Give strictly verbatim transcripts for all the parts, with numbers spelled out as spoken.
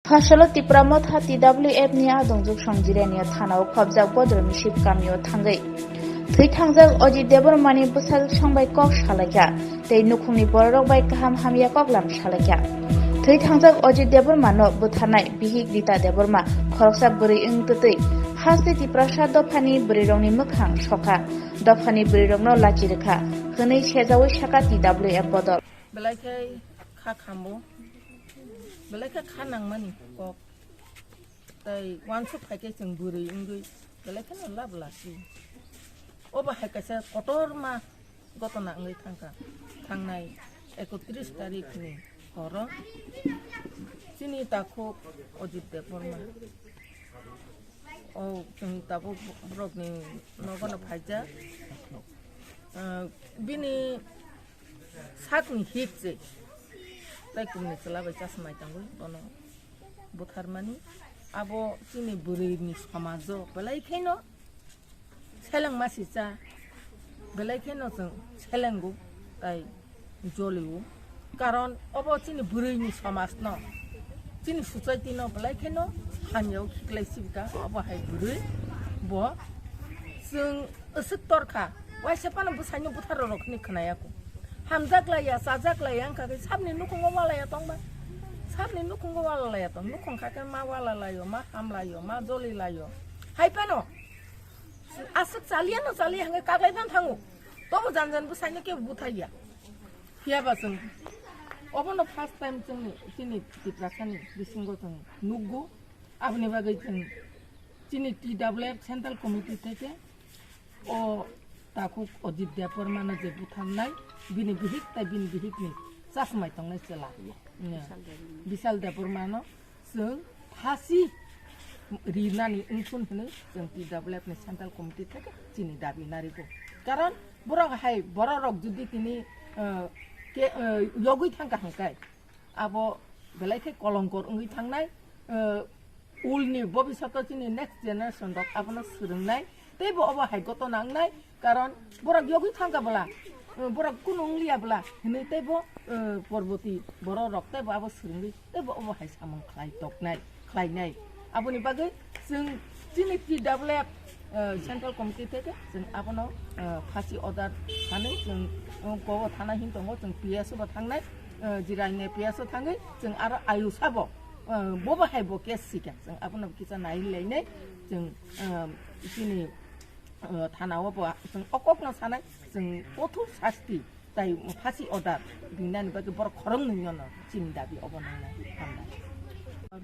Khasalo Tipra Motha T W F ni adongjwk song Jirania thanao khopjak Bodro Misip kamio thangwi thwi thangjak Ajit Debbarmani bwsajwk songbai kok salaikha tei nukhungni bororok bai kaham hamya koklam salaikha. Thwi thangjak Ajit Debbarmano butharnai bihik Rita Debbarma khoroksa bwrwi wng twtwi haste Tiprasa dophani bwrwirokni mwkhang sokha, dophani bwrwirokno lachi rwkha hwnwi sejawi sakha T W F bodol. Belai khe kha khambo, belai khe kha nangmani kok. Tei uansuk hai khe chwng bwrwi wngwi belai kheno lab lasi. Obo hai kaisa kotorma gotona wngwi thangkha. Thangnai ekotris tarikh ni horo chini takhuk Ajit Debbarma, o chwng tabuk borokni nogono phaijak. Ah, bini sakni hik se tei kumni chwla bai chasmai tangwi bono butharmani. Abo chini bwrwini somajo belai kheno seleng masicha, belai kheno chwng selengo tei jolio. Karon obo chini bwrwini somajno, chini society no belai kheno hamyao khiklai sibika. Obo hai bwrwi bo chwng aswk torkha, waisa phano bwsaino buthar rok hwnwi khwnaya kho. Hamjak laiya, chajak laiya wngkha khe sabni nukhungo walaiya tongba. Sabni nukhungo walaiya tong, nukhung kha khe ma wala laio, ma ham laio, ma joli laio. Hai phano aswk chaliya no chaliya hwnkhe kaklai phano thango. Tobo jan jan bwsaino kebo buthaiya. Phiya ba chwng obono first time chwngni chini Tiprasani bisingo chwng nukgo. Aboni bagwi chwng chini T W F Central Committee theke o takhuk Ajit Debbarmano je butharnai, bini bihik tei bini bihikni chasmai tongnai chwla, Bishal Debbarmano chwng phasi rinani wngthun hwnwi chwng T W F ni Central Committee theke chini dabi narigo. Karon borok hai, bororok jodi tini, eh, ke, eh, yogwi thangkha hwnkhe, abo belai khe kolongkor wngwi thangnai, eh, ulni bobiswato chini next generation rok abono swrwngnai, teibo obo hai gotona wngnai, karon borok yogwi thangkha bwla, eh, borok kunu wngliya bwla hwnwi teibo, eh, porboti bororok teibo abo swrwngwi teibo obo hai samung khlai toknai, khlainai. Aboni bagwi chwng chini T W F, eh, Central Committee theke chwng abono, eh, phasi order sanwi chwng, eh, kobo thana hin tongo, chwng P S O bo thangnai, eh, Jirania P S O thangwi chwng aro ayusa bo, eh, bobo hai bo case sika, chwng abono kisa nai lainai, chwng, eh, chini, eh, thana o bo chwng o kokno sanai, chwng kothor sasti tai phasi order rinani bagwi borok khoroknwi no chini dabi obo nangnai. Hambai.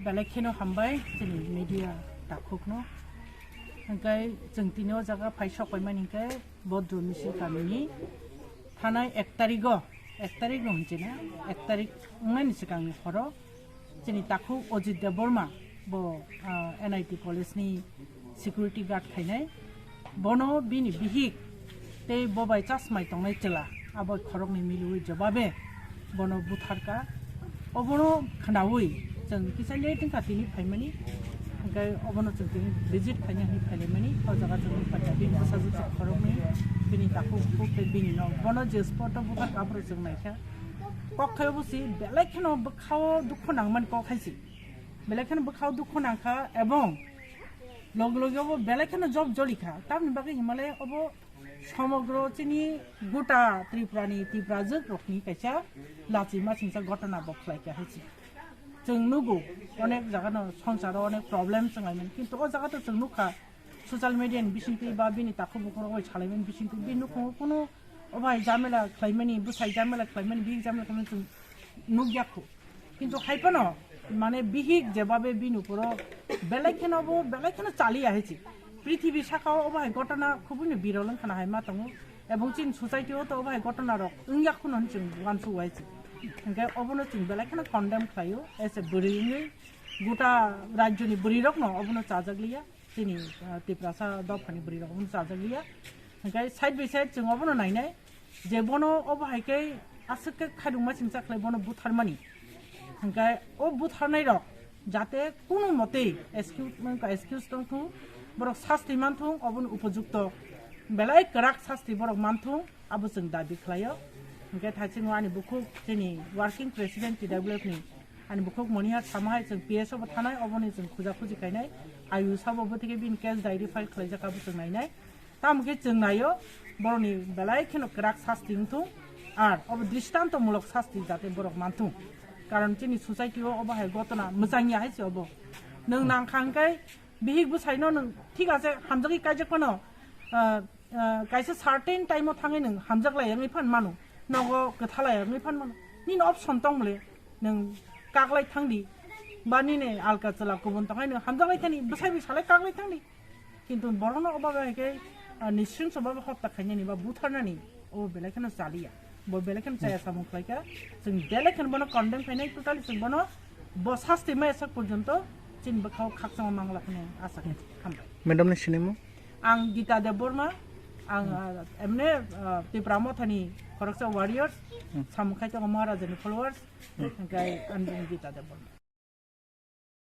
Belai kheno hambai chini media takhukno. Hwnkhe chwng tini o jaga phai sok paimani hwnkhe Bodro Misil kamini thanai ek tarigo, ek tarik no hwnchina, ek tarik wngnani swkangni horo chini takhuk Ajit Debbarma bo, ah, N I T College ni security guard khainai. Bono bini bihik tei bobai chasmai tongnai chwla abo khoroknwi miliwi jobabe bono butharka. Obono khwnawi chwng kisa late wngkha tini phaimani, hwnkhe obono chwng tini visit khaina hinwi phailaimani. O jaga chwng nukha bini bwsajwk chwng khoroknwi, bini takhuk bukhuk tei bini nok. Bono je spot o butharka aphuru chwng naikha. Kok khai obo si belai kheno bwkhao dukhu nangmani kok hai si. Belai kheno bwkhao dukhu nangkha ebong loge loge obo belai kheno job jolikha. Tamni bagwi hinmale obo somogro chini gota Tripurani Tiprajwk rokni kaisa lachi masingcha gotona bo khlaikha hai si. Chwng nugo onek jagano songsaro onek problem chwng laimani, kintu o jagato chwng nukha social media ni bisingtwi ba bini takhuk bukhuk rok bai salaimani bisingtwi bini nukhungo kunu obo hai jamela khlaimani, bwsai jamela khlaimani, bihik jamela khlaimani chwng nukya khu. Kintu hai phano, mane, bihik jebabe bini uporo belai kheno bo, belai kheno chaliya hai si. Prithibi sakao obo hai gotona khubui no birol wngkhana hai ma tongo. Ebong chini society o to obo hai gotona rok wngya khuno hwn chwng uansuk uai si. Hwnkhe obono chwng belai kheno condemn khlaio, as a bwrwi wngwi gota rajyoni bwrwi rokno obono chajak liya. Chini, ah, Tiprasa dophani bwrwi rok obono chajak liya. Hwnkhe side by side chwng obono nainai je bono obo hai khe aswk khe khairokma singcha khlai bono butharmani. Hwnkhe o butharnai rok jate kunu motei excuse, excuse tong thung, borok sasti man thung, obono upojukto belai kwrak sasti borok man thung, abo chwng dabi khlaio. Hwnkhe thaiching ani bukhuk chini working president T W F ni Ani bukhuk moniha sama hai chwng P S o bo thanai, oboni chwng khuja khuji khainai. Ayu sabo bo thike bini case diary file khlaijak abo chwng nainai. Tamo khe chwng naio, boroni belai kheno kwrak sasti wngthung. Ar obo dristanto mulok sasti jate borok manthung. Karon chini society o obo hai gotona mwchangya hai se obo. Nwng nang kha hwnkhe bihik bwsaino nwng thik ase hamjagwi kaijak phano, ah, ah, kaisa certain time o thangwi nwng hamjak lai wngwi phan mano, nogo kwtha lai wngwi phan mano. Nini option tong bole, nwng kaklai thangdi, ba nini alka chwla kubun tongkhe nwng hamjak lai thani, bwsai bai salai kaklai thangdi. Kintu borokno obo bai khe, ah, nisringso ba hopta khainani ba butharnani obo belai kheno chaliya. Bo belai kheno chaya samung khlaikha. Chwng belai kheno bono condemn khainai, totally chwng bono bo sasti maya sak porjonto chini bwkhao khakchangma mangla phano asa khe. Hambai. Madam ni sinimung? Ang Gita Debbarma, ang, ah, emne, ah, Tipra Mothani khoroksa warriors, samung khai tongo Maharajani followers, hingkai ang Gita Debbarma.